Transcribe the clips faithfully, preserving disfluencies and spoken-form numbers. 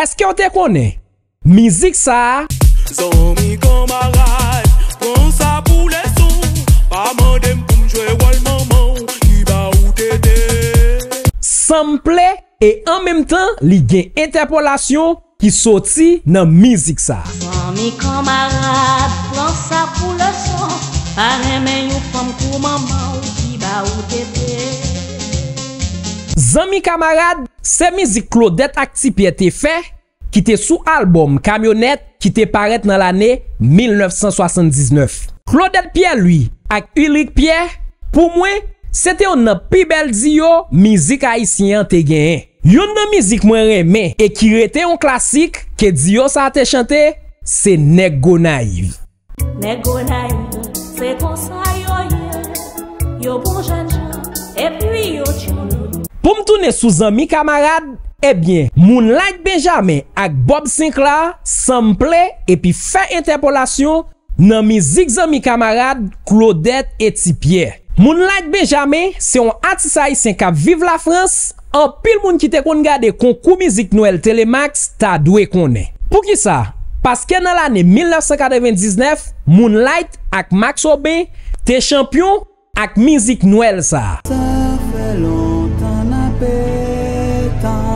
Èske w te konnen mizik sa a? Zanmi kanmarad, pran sa pou leson. Pa mande m pou m jwe wòl manman w ki ba ou tete. Sanble e an menm tan li gen entèpolasyon ki soti nan mizik sa. Zanmi kanmarad, pran sa pou leson. Pa renmen yon fanm kou manman w ki ba ou tete. Zanmi kanmarad, se mizik Claudette ak Ti Pyè te fè, ki te sou albòm Kamyonèt, ki te parèt nan lane mil nèf san swasanndiznèf. Claudette Pierre-Louis ak Ulrick Pierre, pou mwen, se te youn nan pi bèl diyo mizik ayisyen an te genyen. Youn nan mizik mwen renmen e ki rete yon klasik ke diyo sa a te chante, se Nèg Gonayiv. Nèg Gonayiv, se konsa yo ye. Yo bon jènjan, epi yo tchoul. Pou m tounen sou Zanmi kanmarad, ebyen, Moonlight Benjamin ak Bob Sinclair sanble epi fè entèpolasyon nan mizik Zanmi kanmarad Claudette e Ti Pyè. Moonlight Benjamin se yon atis ayisyen k ap viv Lafrans, anpil moun ki te konn gade konkou mizik Nwèl Telemax ta dwe konnen. Poukisa? Paske nan lane mil nèf san katrevendiznèf, Moonlight ak Max Aubin te chanpyon ak mizik Nwèl sa a. Sa fè lontan n ap tann.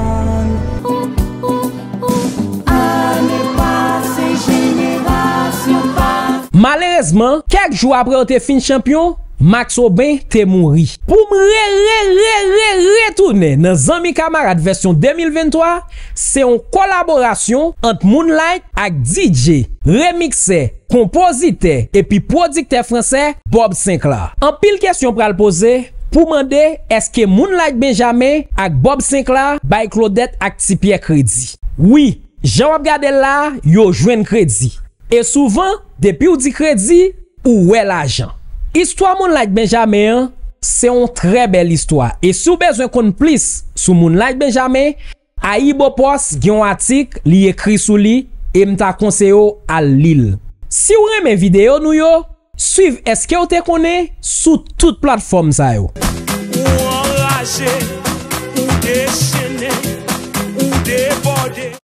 Ane pase, jenerasyon pase. Malerezman, kèk jou apre yo te fin chanpyon, Max Aubin te mouri. Pou m re, re, re, re, retounen nan Zanmi kanmarad vèsyon de mil venntwa, se yon kolaborasyon ant Moonlight ak D J, remiksè, konpozitè epi pwodiktè fransè Bob Sinclair. Anpil kesyon pral poze pou mande èske Moonlight Benjamin ak Bob Sinclair bay Claudette ak Ti Pyè kredi. Wi, jan w ap gade l la a, yo jwenn kredi. E souvan, depi w di kredi, ou wè lajan. Istwa Moonlight Benjamin an, se yon trè bèl istwa. E si w bezwen konn plis sou Moonlight Benjamin, Ayibopost gen yon atik li ekri sou li e m ta konseye w al li l. Si w renmen videyo nou yo, swiv Èske w te konnen sou tout platfòm sa yo. Ou anraje, ou dechennen, ou debòde.